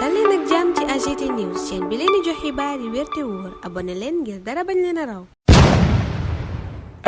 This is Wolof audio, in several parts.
dal leen ak jàmm ci AGT News chaîne bi leen di jox xibaar yi wér te wóor abonné leen ngir dara bañ leen a raw.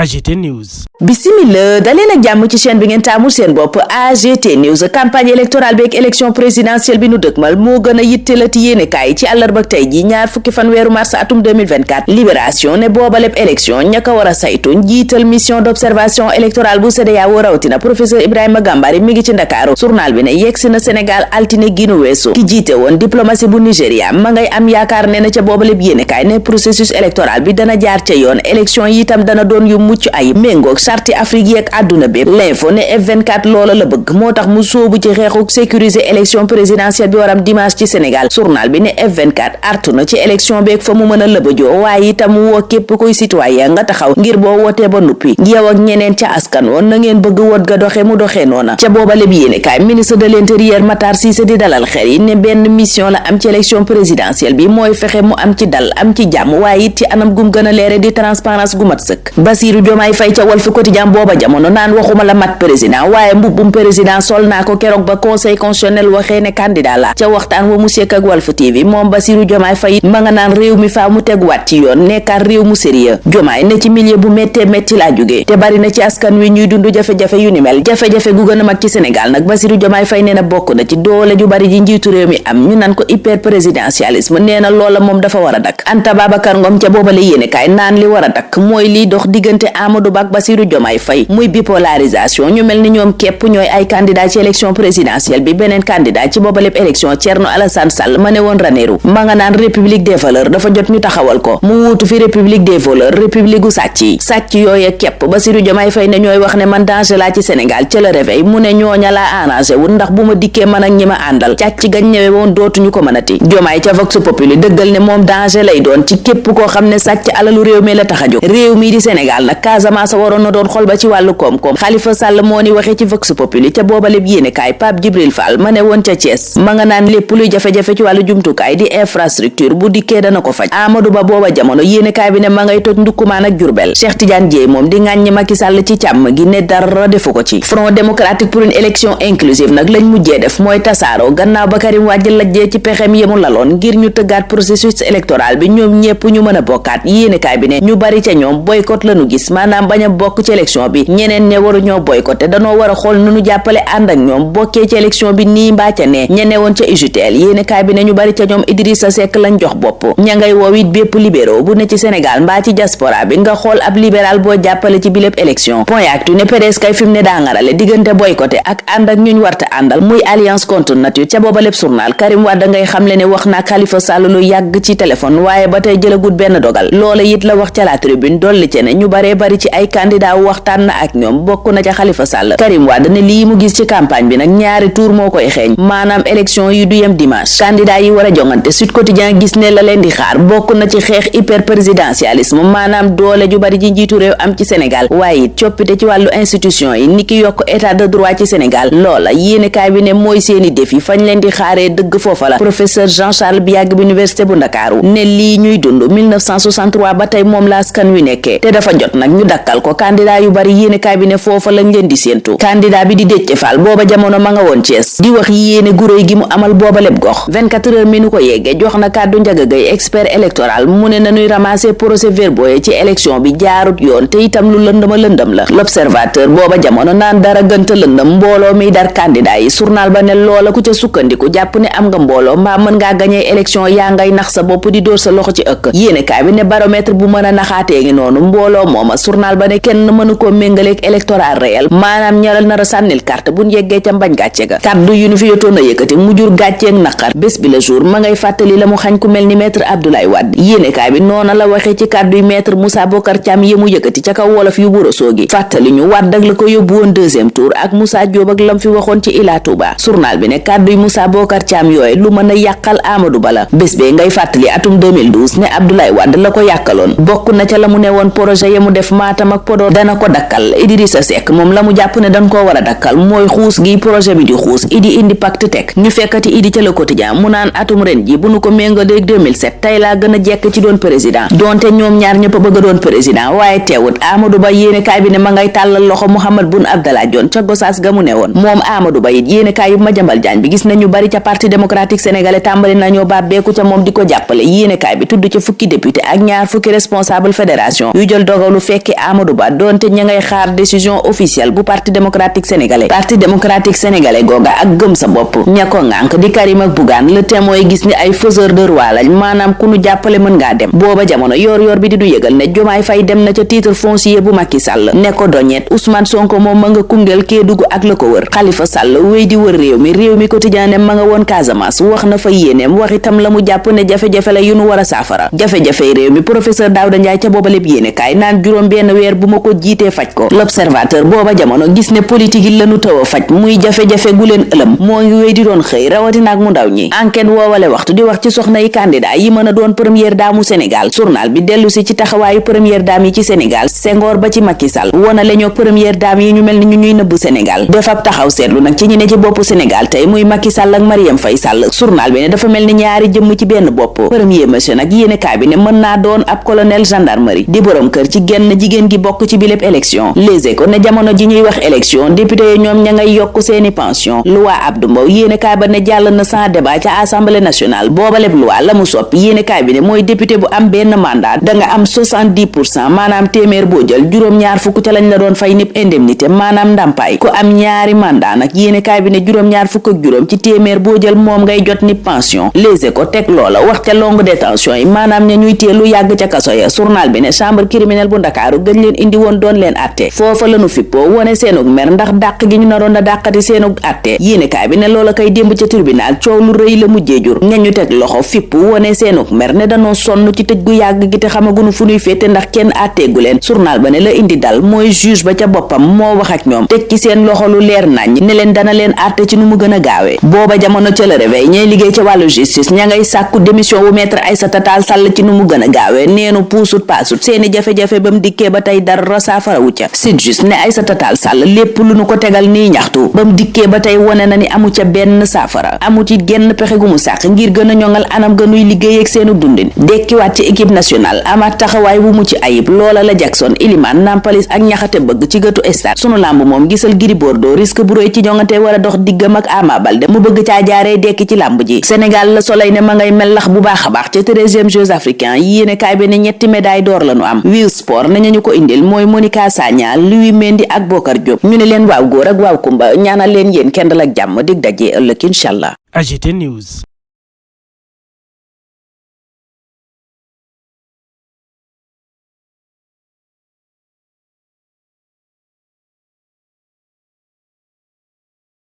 AGT News. Bismillah daleen ak jàmm ci chaîne bi ngeen taamul seen bopp AGT News. campagne électorale bi ak élection présidentielle bi nu dëkkmal moo gën a yitteelati yéenekaay ci àllarba tey ji ñaar fukki fan weeru mars atum 2024 libération ne boobaleb élection ña ko war a saytu njiital mission d'observation électorale bu CEDEAO rawatina professeur Ibrahima Gambari mi ngi ci Ndakaaru. journal bi ne yegsi na Sénégal altine gi nu weesu ki jiite woon diplomatie bu Nigéria ma ngay am yaakaar ne na ca boobaleb yéenekaay ne processus électoral bi dana jaar ca yoon élection yi itam dana doon yu mucc ay méngoog charte Afrique yi ak àdduna bi. l'info ne F24 loola la bëgg moo tax mu sóobu ci xeexuk sécuriser élection présidentielle bi waram dimanche ci Sénégal. journal bi ne F24 artu na ci élection beeg fa mu mën a lëbëjoo waaye itam woo képp koy citoyen nga taxaw ngir boo wootee ba nuppi yow ak ñeneen ca askan woon na ngeen bëgg wot ga doxe mu doxee noona. ca boobale bi yéenekaay ministre de l'intérieur Matar Cissé di dalal xel yi ne benn mission la am ci élection présidentielle bi mooy fexe mu am ci dal am ci jàmm waaye it ci anam gum gën a leere di transparence gu mat sëkk. Bassirou Diomaye Faye ca Walf Quotidien booba jamono naan waxuma la mat président waaye mbubbum président sol naa ko keroog ba conseil constitutionnel waxee ne candidat la. ca waxtaan wa mu sekk ak Walf TV moom Bassirou Diomaye Faye ma nga naan réew mi faa mu teguwaat ci yoon nekkaat réew mu sérieux. Diomaye ne ci milieu bu méttee métti laa jógee te bari na ci askan wi ñuy dund jafe-jafe yu ni mel jafe-jafe gu gën a mag ci Sénégal nag Bassirou Diomaye Faye nee na bokk na ci doole ju bari ji njiitu réew mi am ñu naan ko hyper présidentialisme nee na loola moom dafa war a dakk. Anta Babacar Ngom ca boobale yéenekaay naan li war a dakk mooy liy dox diggante Amadou Ba ak Bassirou Diomaye Faye muy bipolarisation ñu mel ni ñoom képp ñooy ay candidat ci élection présidentielle bi. beneen candidat ci boobaleb élection Thierno Alassane Sall ma ne woon Ranérou ma nga naan république des valeurs dafa jot ñu taxawal ko mu wuutu fi république des voleurs république gu sàcc yi sàcc yooye képp Bassirou Diomaye Faye ne ñooy wax ne man danger laa ci Sénégal ca le réveil mu ne ñooña laa arrangé wul ndax bu ma dikkee man ak ñi ma àndal càcc gañ ñëwe woon dootuñu ko mënati. Diomaye ca Vox Populi dëggal ne moom danger lay doon ci képp koo xam ne sàcc alalu réew mi la tax a jóg. réew mi di Sénégal nag Casamance waroon na doon xol ba ci wàllu koom-koom Khalifa Sall moo ni waxee ci Vox Populi ca boobaleb yéenekaay Pape Djibril Fall ma ne woon ca Thiès ma nga naan lépp luy jafe-jafe ci wàllu jumtukaay di infrastructure bu dikkee dana ko faj. Amadou Ba booba jamono yéenekaay bi ne ma ngay toj ndukkumaan ak Jurbel. Cheikh Tidiane Dièye moom di ŋàññi Macky Sall ci càmm gi ne dara defu ko ci. Front démocratique pour une élection inclusive nag lañ mujjee def mooy tasaaroo gannaaw ba Karim Wade lajjee ci pexem yemu laloon ngir ñu tëggaat processus électoral bi ñoom ñépp ñu mën a bokkaat. yéenekaay bi ne ñu bari ca ñoom boycott lañu gis maanaam bañ a bokk ci élection bi ñeneen ne waru ñoo boycotté danoo war a xool nu ñu jàppale ànd ak ñoom bokkee ci élection bi nii mbaa ca ne ñene woon ca UJTL yéenekaay bi ne ñu bari ca ñoom Idrissa Seck lañ jox bopp ña ngay woow it bépp libéraux bu ne ci Sénégal mbaa ci diaspora bi nga xool ab libéral boo jàppale ci bilépp élection. Point Actu ne PDS kay fi mu ne daa ngarale diggante boycotté ak ànd ak ñuñ warta àndal muy alliance contre nature. ca booba lépp journal Karim Wade ngay xamle ne wax na Khalifa Sall lu yàgg ci téléphone waaye ba tey jëlagut benn dogal loola it la wax ca la tribune dolli ci ne ñu baree bari ci ay candidat waxtaan na ak ñoom bokk na ca Khalifa Sall. Karim Wade ne lii mu gis ci campagne bi nag ñaari tour moo koy xeeñ maanaam élection yi du yem dimanche. candidat yi war a jongante Sud Quotidien gis ne la leen di xaar bokk na ci xeex hyper présidentialisme maanaam doole ju bari ji njiitu réew am ci Sénégal waaye it coppite ci wàllu institution yi niki yokk état de droit ci Sénégal loola yéenekaay bi ne mooy seeni défi fañ leen di xaaree dëgg foofa la. professeur Jean Charles Biagui bu université bu Ndakaaru ne lii ñuy dund 1963 ba tey moom la askan wi nekkee te dafa jot nag ñu dakkal ko. candidat yu bari yéenekaay bi ne foofa lañ leen di séentu. candidat bi di Déthié Fall booba jamono ma nga woon Thiès di wax yéene gu réy gi mu amal booba lépp gox 24 heures mi nu ko yeggee jox na kàddu Ndiaga Gueye expert électoral mu ne nañuy ramasser procès-verbaux yi ci élection bi jaarut yoon te itam lu lëndama lëndam la. l'observateur booba jamono naan dara gënta lëndam mbooloo miy dar candidat yi journal ba ne loola ku ca sukkandiku jàpp ne am nga mbooloo mbaa mën ngaa gañee élection yaa ngay nax sa bopp di dóor sa loxo ci ëkk. yéenekaay bi ne baromètre bu mën a naxaatee ngi noonu mbooloo mooma journal ba ne kenn mënu koo méngaleeg électoral réel maanaam ñaral nar a sànnil carte buñ yeggee ca mbañ gàcce ga. kaddu yu ñu fi yotoon a yëkkati mu jur gàcceeg naqar bés bi la jour ma ngay fàttali la mu xañ ku mel ni maître Abdoulaye Wade. yéenekaay bi noona la waxee ci kaddu yu maître Moussa Bocar Thiam yi mu yëkkati ca kaw wolof yu Buro Soogi fàttali ñu Wade ak la ko yóbbu woon deuxième tour ak Moussa Diop ak lam fi waxoon ci Ila Touba. journal bi ne kaddu yu Moussa Bocar Thiam yooyu lu mën a yàqal Amadou Ba la. bés bee ngay fàttali atum 2012 ne Abdoulaye Wade la ko yàkkaloon bokk na ca la mu ne woon projet ya mu def Matam ak Podor dana ko dakkal. Idrissa Seck moom la mu jàpp ne dañ koo war a dakkal mooy xuus gi projet bi di xuus Idi indi pacte teg ñu fekkati Idi ca Le Quotidien mu naan atum ren ji bu nu ko méngaleeg 2007 tey laa gën a jekk ci doon président donte ñoom ñaar ñëpp a bëgg a doon président waaye teewut Amadou Ba yéene kaay bi ne ma ngay tàllal loxo Mahammed Boun Abdallah Dionne ca Gossas ga mu ne woon. moom Amadou Ba it yéene kaay yu Madiambal Diagne bi gis nañu bari ca parti démocratique sénégalais tàmbali nañoo bàbbeeku ca moom di ko jàppale. yéene kaay bi tudd ca fukki député ak ñaar fukki responsable fédération yu jël dogalu fekki Amadou Ba donte ña ngay xaar décision officielle bu parti démocratique sénégalais googa ak gëm sa bopp ña ko ngànk di Karim ak Bougane Le Témoin gis ni ay faiseur de roi lañ maanaam ku nu jàppale mën ngaa dem. booba jamono yor bi di nu yëgal ne Diomaye Faye dem na ca titre foncier bu Macky Sall ne ko doñeet Ousmane Sonko moom ma nga Koungheul Kédougou ak la ko wër. Khalifa Sall wéy di wër réew mi quotidien ne ma nga woon Casamance wax na fa yéeneem wax itam la mu jàpp ne jafe-jafe la yu nu war a saafara jafe-jafe réew mi. professeur Daouda Ndiaye ca booba lépp yéene kaay naan juróom benn weer bu ma ko jiitee faj ko. L'Observateur booba jamono gis ne politique yi lanu taw a faj muy jafe-jafe gu leen ëlëm moo ngi wéy di doon xëy rawatina ak mu ndaw ñi. enquête woowale waxtu di wax ci soxna yi candidat yi mën a doon première dame Sénégal. journal bi dellu si ci taxawaayu première dame yi ci Sénégal Senghor ba ci Macky Sall wona la ñoo première dame yi ñu mel ni ñu ñuy nëbbu Sénégal def ab taxaw seetlu nag ci ñi ne ci boppu Sénégal tey muy Macky Sall ak Marième Faye Sall. journal bi ne dafa mel ni ñaari jëmm ci benn bopp. premier monsieur nag yéene kaay bi ne mën naa doon ab colonel gendarmerie di borom kër ci genn jigéen gi bokk ci biléb élection. Les Échos ne jamono ji ñuy wax élection député yi ñoom ña ngay yokk seeni pension. loi Abdou Mbow yéene kaay ba ne jàll na sans débat ca assemblée nationale booba lépp loi la mu soppi yéene kaay bi ne mooy député bu am benn mandat danga am 70% maanaam téeméer boo jël juróom-ñaar fukk ca lañ la doon fay nip indemnité maanaam ndàmpaay ku am ñaari mandat nag yéene kaay bi ne juróom-ñaar fukk ak juróom ci téeméer boo jël moom ngay jot nip pension. Les Échos teg loola wax ca longue détention yi maanaam ña ñuy téelu yàgg ca kaso ya. journal bi ne chambre criminelle bu Ndakaaru gëj leen indi woon doon leen atte foofa lanu fippoo wone seenug mer ndax dàq gi ñu naroon a dàqati seenug atte yéene kaay bi ne loola kay démb ca tribunal coow lu rëy la mujjee jur ña ñu teg loxo fipp wone seenug mer ne danoo sonn ci tëj gu yàgg gi te xamagunu fu ñuy féete ndax kenn atteegu leen. journal ba ne la indi dal mooy juge ba ca boppam moo wax ak ñoom teg ci seen loxo lu leer nañ ne leen dana leen atte ci nu mu gën a gaawee. booba jamono ca Le Réveil ñay liggéey ca wàllu justice ña ngay sàkku démission bu maître Aïssata Tall Sall ci nu mu gën a gaawee neenu puusut paasut seeni jafe-jafe ba mu dikkee ba tey dara saafara wu ca. Sud Juste ne Aïssata Tall Sall lépp lu nu ko tegal nii ñaxtu ba mu dikkee ba tey wone na ni amu ca benn saafara amut it genn pexe gu mu sàq ngir gën a ñoŋal anam gënuy liggéey ak seenu dundin dekkiwaat ci équipe nationale amaat taxawaay bu mu ci ayib loola la Jackson Iliman Nampalis ak ñaxate bëgg ci gëtu stade. sunu lamb moom gisal Gris Bordeaux risque bu rëy ci ñoŋante war a dox diggam ak Ama Baldé mu bëgg caa jaaree dekki ci lamb ji. Sénégal la Soleil ne ma ngay melax bu baax a baax ca 13e Jeux africains yéene kaay bi ne ñetti médaille d'or la nu am. Wii Sport nañu ñu ko indil mooy Monica Sagna Louis Mendy ak Bokar Diop ñu ne leen waaw góor ak waaw kumba ñaanal leen yéen kenn dal ak jàmm dig daje ëllëg incha allah. AGT News.